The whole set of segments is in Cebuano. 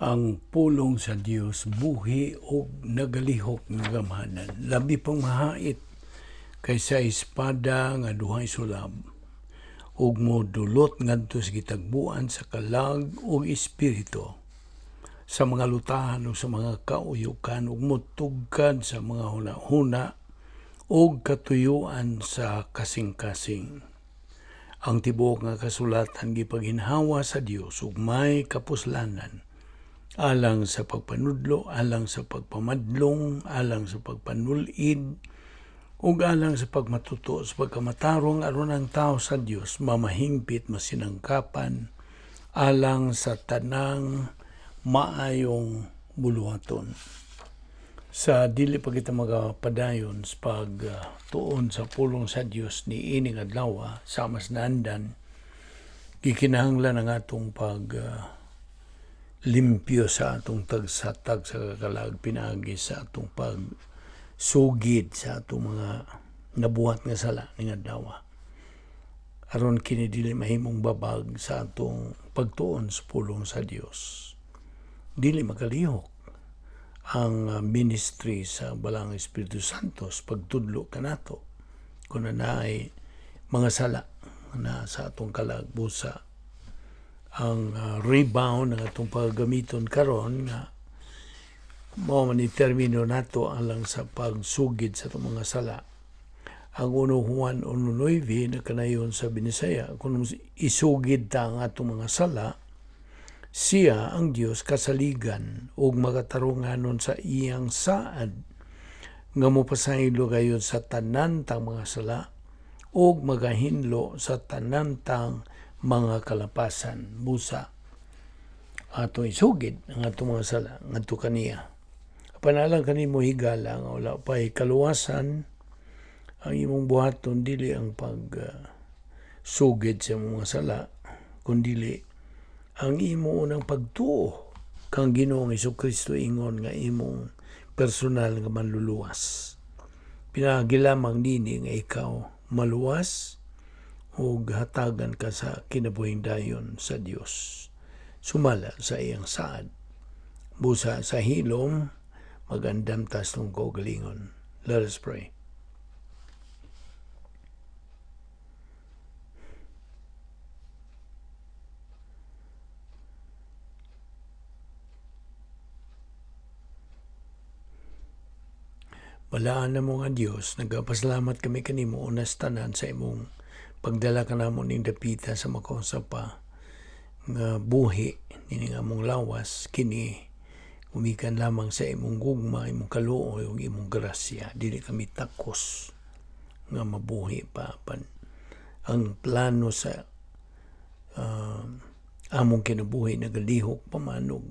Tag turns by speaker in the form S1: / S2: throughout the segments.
S1: Ang pulong sa Dios buhi ug nagalihok nga gamhanan, labi pang mahait kaysa espada nga duhay sulab, ug modulot ngadto sa gitagbuan sa kalag ug espiritu, sa mga lutahan ug sa mga kauyukan, ug motugkad sa mga hunahuna ug katuyuan sa kasing-kasing. Ang tibuok nga kasulatan gipaginhawa sa Dios ug may kapuslanan alang sa pagpanudlo, alang sa pagpamadlong, alang sa pagpanulid, ug alang sa pagmatuto sa pagkamatarong, aron ang tao sa Dios mamahingpit, masinangkapan alang sa tanang maayong buluhaton. Sa dili pa kita magapadayon sa pagtuon sa pulong sa Dios ni ining adlaw, sa mas naandan, gikinahanglan ang atong pag limpyo sa atong tagsatag sa kakalag pinaagi sa atong pagsugid sa atong mga nabuhat nga sala ning adlaw, aron kini dili mahimong babag sa atong pagtuon sa pulong sa Dios. Dili makalihok ang ministry sa Balaang Espiritu Santo sa pagtudlo kanato kung naay mga sala na sa atong kalag. Busa ang rebound ng atong paggamiton karon nga mao man ni termino nato alang sa pagsugid sa atong mga sala. Ang 1 Juan 1:9 nakanayon sa Binisaya, kung isugid ta ang atong mga sala, siya ang Dios kasaligan ug makatarunganon sa iyang saad nga mopasaylo gayud sa tanan tang mga sala ug magahinlo sa tanan tang mga kalapasan. Busa ato isugid ang atong mga sala ngadto kaniya. Panalang kanimo, higala, nga wala pa kaluwasan, ang imong buhaton dili ang pag sugid sa imong mga sala, kundili ang imo unang pagtuo kang Ginoong Kristo ingon nga imong personal nga manluluwas. Pinaagi lamang nini nga ikaw maluwas ug hatagan ka sa kinabuhing dayon sa Dios sumala sa iyang saad. Busa sa hilom, magandam tas tong kaugalingon. Let us pray. Balaan namo nga Dios, nagapasalamat kami kanimo unas tanan sa imong pagdala kanamo ning dapita sa makausa pa nga buhi nining among lawas. Kini gumikan lamang sa imong gugma, imong kaluoy ug imong grasya. Dili kami takos nga mabuhi pa, pan ang plano sa among kinabuhi nagalihok pa man ug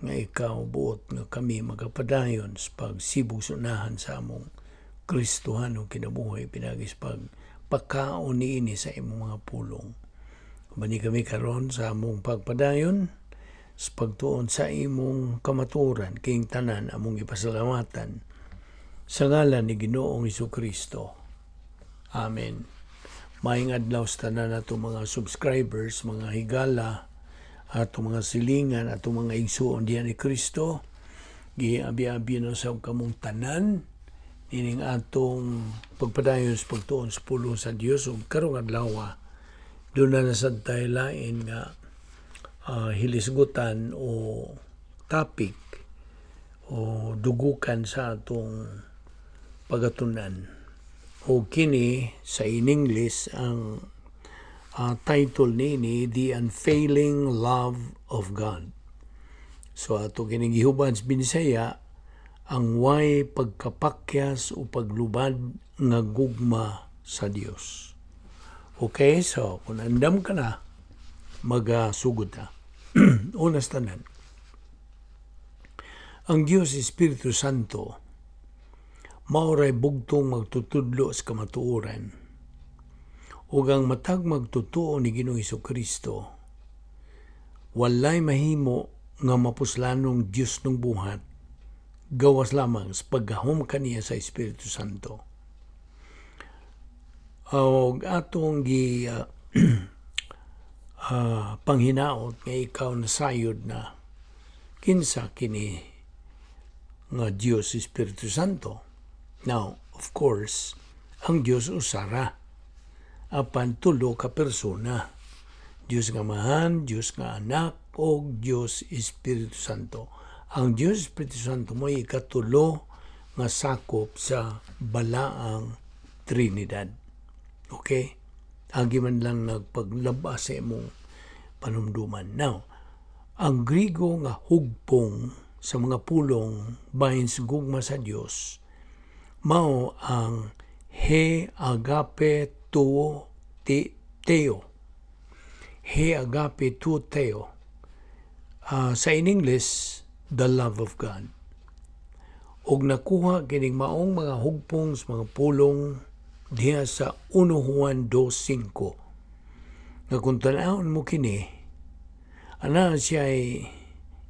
S1: nga ikaw buot nga kami magapadayon sa pagsibog sunahan sa among Kristohanong kinabuhi pinaagi sa pagpakaon niini sa imong mga pulong. Ubani kami karon sa among pagpadayon sa pagtuon sa imong kamatuoran. Kining tanan among ipasalamatan sa ngalan ni Ginoong Kristo. Amen. Maayong adlaw sa tanan nato mga subscribers, mga higala, atong mga silingan, atong mga igsuon diyan ni Kristo. Giabi-abi na sa kamong tanan ining atong pagpadayon sa pagtuon sa pulong sa Dios. Ug karong adlaw, duna na sad tay lain nga hilisgutan o topic o dugukan sa atong pagatunan. O kini sa in English ang title nini, The Unfailing Love of God. So ato kining gihuban sa Binisaya, ang way pagkapakyas o paglubad nga gugma sa Dios. Okay, so kung andam ka na, magasugod ta. Unas tanan, ang Dios Espiritu Santo maoray bugtong magtutudlo sa kamatuoran. Ug ang matag magtutuo ni Ginoong Kristo, walay mahimo nga mapuslanong Dios ng buhat gawas lamang sa paggahom kaniya sa Espiritu Santo. Og atong gi panghinaot nga ikaw nasayod na. Kinsa kini nga Dios Espiritu Santo? Now, of course, ang Dios usa ra. Apan tulo ka persona. Dios nga Amahan, Dios nga Anak, o Dios Espiritu Santo. Ang Dios Espiritu Santo mo ikatulo nga sakop sa balaang Trinidad. Okay? Agi man lang nagpaglabas sa imong panumduman. Now, ang Grigo nga hugpong sa mga pulong bahin sa gugma sa Dios mao ang he agape tou ti theo. He agape tou theo. Sa in English, the love of God. Og nakuha kining maong mga hugpong sa mga pulong diha sa 1 Juan 2.5 nga kung tan-awon mo kini, ana siya ay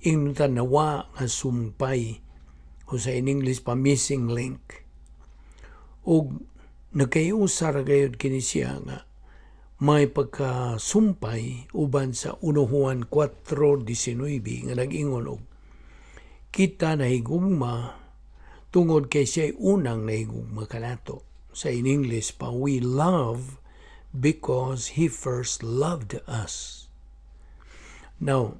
S1: ingnon nawa nga sumpay o sa in English pa, missing link. Ug nagkayusa ra gayud kini siya nga may pagkasumpay uban sa 1 Juan 4.19 nga nag-ingon og kita nahigugma tungod kay siya'y unang nahigugma kanato. Sa in English pa, we love because He first loved us. Now,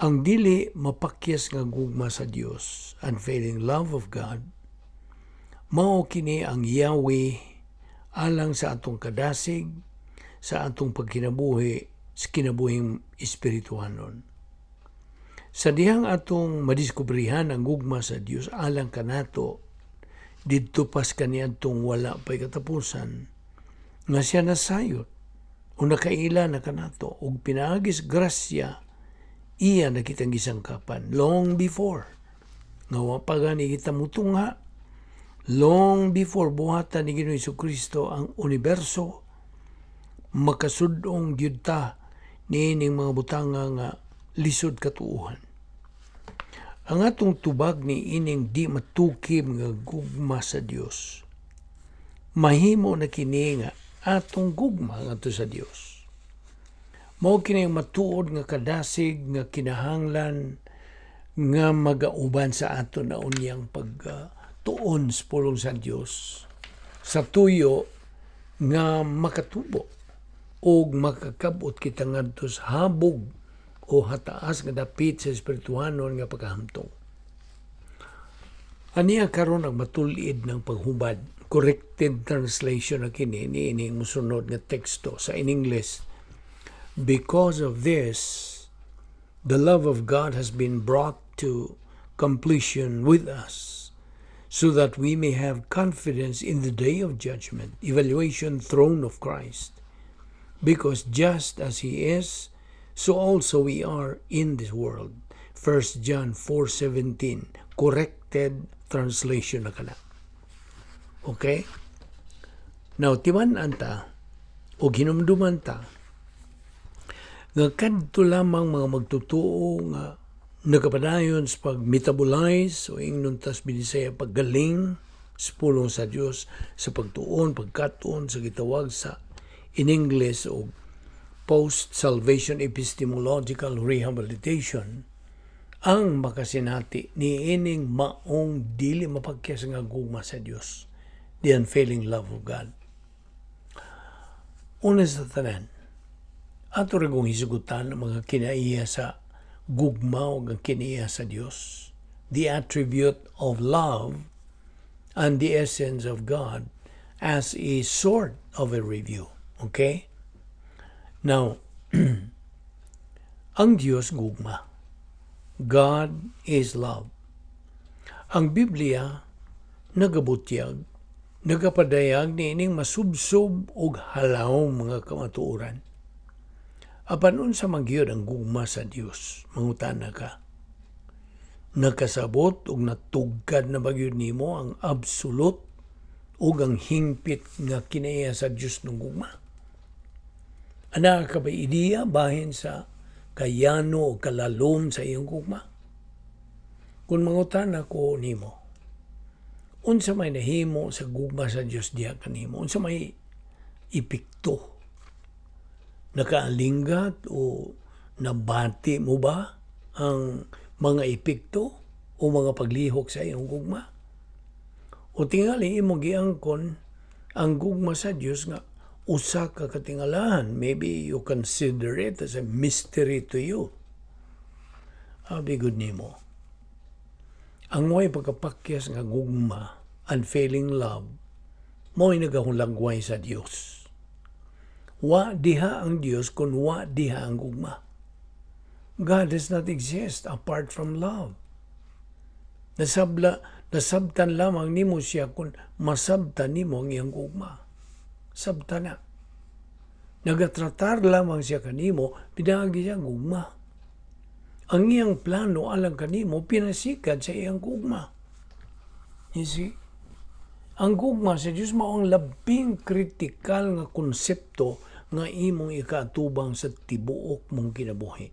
S1: ang dili mapakyas nga gugma sa Dios, unfailing love of God, mao kini ang Yahweh alang sa atong kadasig, sa atong pagkinabuhi, sa kinabuhing espirituhanon. Sa dihang atong madiskubrihan ang gugma sa Dios alang kanato didto pas kaniadtong wala pay katapusan nga siya nasayot o nakaila na kanato ug pinaagis grasya iya na kitang gisangkapan long before nga wa pa gani kita mutungha, long before buhatan ni Ginoong Kristo ang universo. Makasudong gyud ta niining mga butanga nga lisod katuohan. Ang atong tubag ni ining di matukib nga gugma sa Dios, mahimo na kini nga atong gugma ngadto sa Dios. Mao kini ang matuod nga kadasig nga kinahanglan nga magauban sa ato na unyang pagtuon sa pulong sa Dios sa tuyo nga makatubo ug makakabot kita ngadto sa habog o hataas nga dapit sa espirituhanon nga pagkahamtong. Aniya karon ang matulid ng paghubad. Corrected translation na kini ni ining musunod nga teksto sa in English. Because of this, the love of God has been brought to completion with us, so that we may have confidence in the day of judgment, evaluation throne of Christ. Because just as He is, so also we are in this world. 1 John 4:17, corrected translation na kana. Okay? Now, timan-an ta o hinumduman ta nga kadto lamang mga magtutuo nga nagapadayon sa pag-metabolize o ingnon tas Binisaya paggaling sa pulong sa Dios sa pagtuon, pagkatuon sa gitawag sa in English o post-salvation epistemological rehabilitation ang makasinati ni ining maong dili mapakyas nga gugma sa Dios, the unfailing love of God. Una sa tanan, ato ra kong hisugutan ang mga kinaiya sa gugma o ang kinaiya sa Dios, the attribute of love and the essence of God, as a sort of a review. Okay? Now, ang Dios gugma. God is love. Ang Biblia nagabutyag, nagapadayag niining masubsob og halaw mga kamatuoran. Apan unsa man gyud ang gugma sa Dios? Mangutana ka. Nakasabot og natugkad na ba gyud nimo ang absolute ug ang hingpit nga kinaiya sa Dios ng gugma? Ana ka ba ideya bahin sa kayano o kalalom sa iyong gugma? Kung mangutana ko nimo, unsa may nahimo sa gugma sa Dios diha kanimo? Unsa may epekto? Nakaalingat o nabati mo ba ang Mga epekto o mga paglihok sa iyong gugma? O tingali imong giangkon ang gugma sa Dios nga usa ka katingalahan. Maybe you consider it as a mystery to you. Abi gud nimo. Ang way pagkapakyas nga gugma, unfailing love, mao'y nagahulagway sa Dios. Wa diha ang Dios kung wa diha ang gugma. God does not exist apart from love. Nasabtan lamang nimo siya kung masabtan nimo ang iyang gugma. Sabta na. Nagatratar lamang siya kanimo, pinaagi siya gugma. Ang iyang plano alang kanimo pinasikan sa iyang gugma. You see? Ang gugma sa Dios mao ang labing kritikal nga konsepto nga imong ikaatubang sa tibuok mong kinabuhi.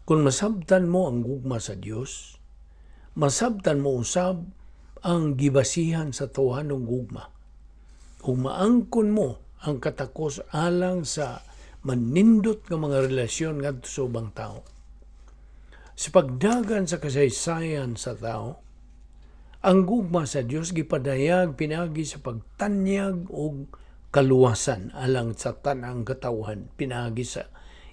S1: Kung masabtan mo ang gugma sa Dios, masabtan mo usab ang gibasihan sa tawhanong gugma. Ug maangkon mo ang katakos alang sa manindot nga mga relasyon ngadto sa ubang tao. Sa pagdagan sa kasaysayan sa tao, ang gugma sa Dios gipadayag pinaagi sa pagtanyag og kaluwasan alang sa tanang katawhan pinaagi sa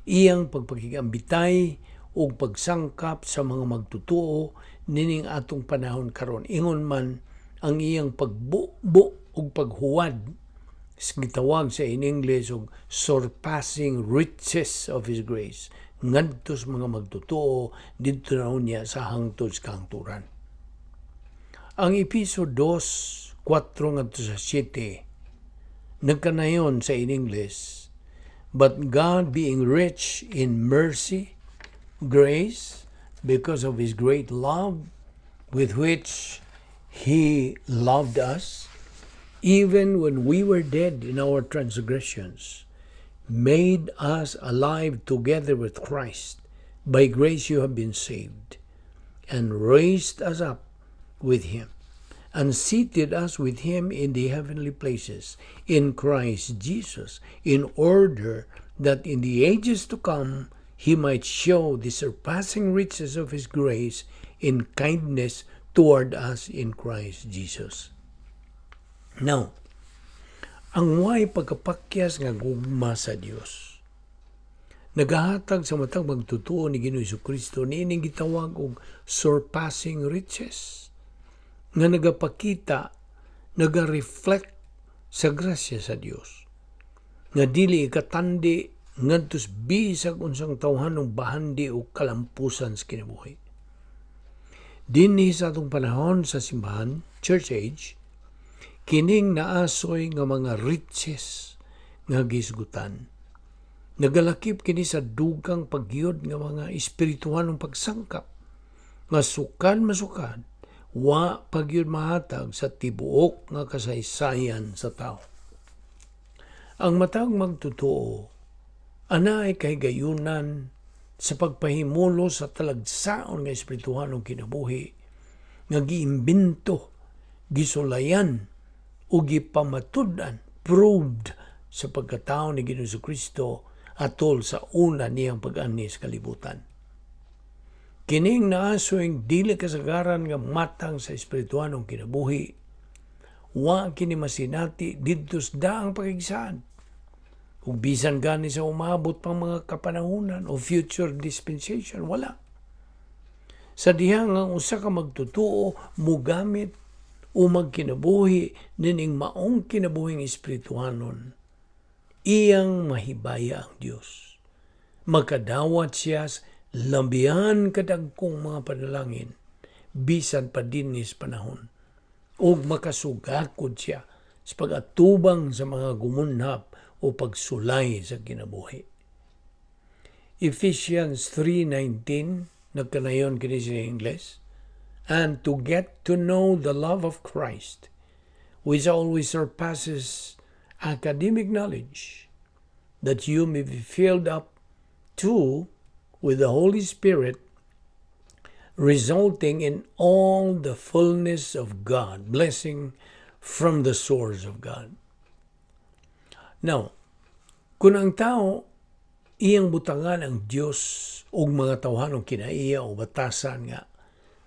S1: iyang pagpakigambitay ug pagsangkap sa mga magtutuo nining atong panahon karon, ingon man ang iyang pagbubo ug paghuwad, gitawag sa in English og surpassing riches of His grace ngadto sa mga magtutuo didto na unya sa hangtod sa kahangturan. Ang Episo 2:4 ngadto sa 7 nagkanayon sa in English, "But God, being rich in mercy, grace, because of His great love with which He loved us, even when we were dead in our transgressions, made us alive together with Christ. By grace you have been saved, and raised us up with Him, and seated us with Him in the heavenly places in Christ Jesus, in order that in the ages to come He might show the surpassing riches of His grace in kindness toward us in Christ Jesus." Now, ang way pagkapakyas nga gugma sa Dios nagahatag sa matag magtutuo ni Ginoong Kristo niining gitawag og surpassing riches nga nagapakita, naga-reflect sa grasya sa Dios nga dili ikatandi ngadto sa bisag unsang tawhanong bahandi o kalampusan sa kinabuhi. Dinhi sa atong panahon sa simbahan, Church Age, kining naasoy nga mga riches nga gisgutan nagalakip kini sa dugang pagyud nga mga espirituhanong pagsangkap nga sukad masukad wa pagyud mahatag sa tibuok nga kasaysayan sa tao. Ang matag magtotoo anay kahigayunan sa pagpahimulo sa talagsaon nga espirituhanong kinabuhi nga giimbento, gisulayan o gipamatud-an, proved sa pagkatao ni Ginoong Kristo atol sa una niyang pag-ani sa kalibutan. Kining naasoy dili kasagaran nga matang sa espirituhanong kinabuhi, wa kini masinati didto sa daang pakigsaad. Ug bisan gani sa umabot pang mga kapanahunan o future dispensation, wala. Sa diha nga ang usa ka magtutuo mugamit o magkinabuhi nining maong kinabuhing espirituhanon, iyang mahibaya ang Dios. Makadawat siya sa labihan kadagkong mga panalangin bisan pa dinis panahon. Ug makasugakod siya sa pag-atubang sa mga gumunhap o pagsulay sa kinabuhi. Ephesians 3:19 nagkanayon kini sa Ingles, "And to get to know the love of Christ, which always surpasses academic knowledge, that you may be filled up too with the Holy Spirit, resulting in all the fullness of God, blessing from the source of God." Now, kung ang tao Iyang butangan ang Dios ug mga tawhanong kinaiya o batasan nga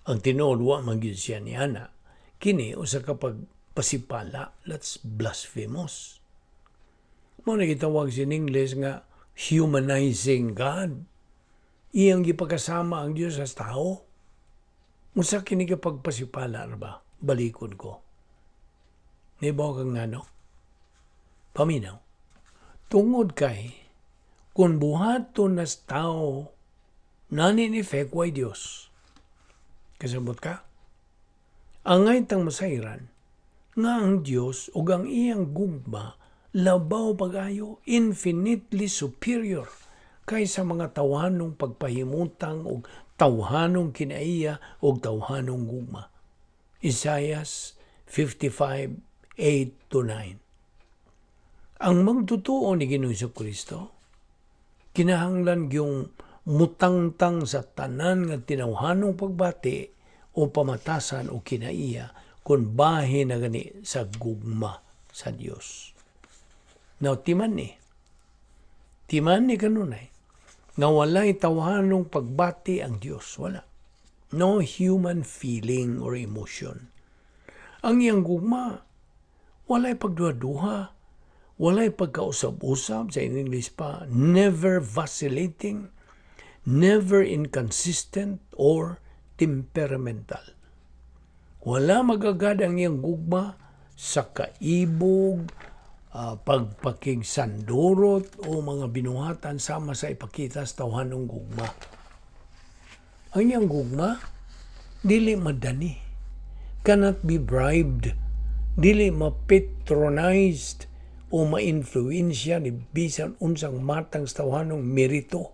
S1: ang tinuod wa man gyud siya niana. Kini usa ka pagpasipala, that's blasphemous. Mao na gitawag sa English nga humanizing God. Iyang gipakasama ang Dios sa tao. Unsa kini ka pagpasipala ba? Balikon ko. Nibaw kang ngano? Paminaw. Tungod kay kung buhaton nas tao nani in effect way Dios. Kasabot ka? Angay tang masayran nga ang Dios ug ang iyang gugma labaw pag-ayo, infinitely superior kaysa mga tawhanong pagpahimutang og tawhanong kinaiya og tawhanong gugma. Isaiah 55:8-9. Ang magtutuo ni Ginoong Kristo kinahanglan gyung mutangtang sa tanan nga tinawhanong pagbati o pamatasan o kinaiya kung bahin na gani sa gugma sa Dios. Now, timan ni. Timan ni kanunay nga walay tawhanong pagbati ang Dios. Wala. No human feeling or emotion. Ang iyang gugma, walay pagduha-duha, walay pagkausab-usab, sa English pa, never vacillating, never inconsistent or temperamental. Wala magagad ang iyang gugma sa kaibog, pagpakigsandurot o mga binuhatan sama sa ipakita sa tawhanong gugma. Ang iyang gugma, dili madani, cannot be bribed, dili ma-patronized o ma-influensya ni bisan unsang matang sa tawhanong merito,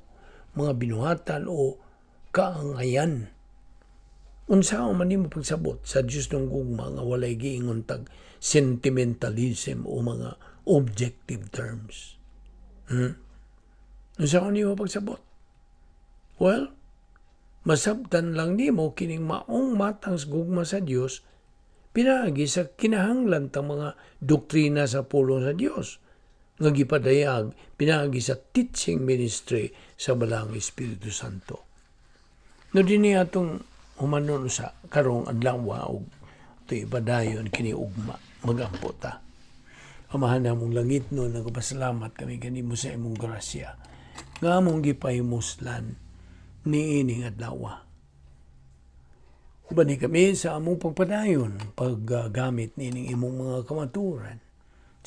S1: mga binuhatan o kaangayan. Unsa man nimo pagsabot sa Dios ng gugma nga walay giingon tag sentimentalism o mga objective terms? Unsa man nimo pagsabot? Well, masabtan lang nimo kining maong matang sa gugma sa Dios pinaagi sa kinahanglan tang mga doktrina sa pulong sa Dios nga gipadayag pinaagi sa teaching ministry sa Balaang Espiritu Santo. No dinhi atong humanon sa karong adlaw og ito ipadayon kini ugma, magampo ta. Amahan namong langit no, nagpasalamat kami kanimo sa imong grasya nga among gipahimuslan niining adlaw. Ubani kami sa among pagpadayon, paggamit niining imong mga kamaturan.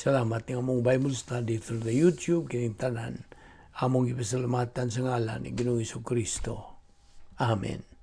S1: Salamat ni among Bible study through the YouTube, kining tanan. Among ipasalamatan sa ngalan ni Ginoong Kristo. Amen.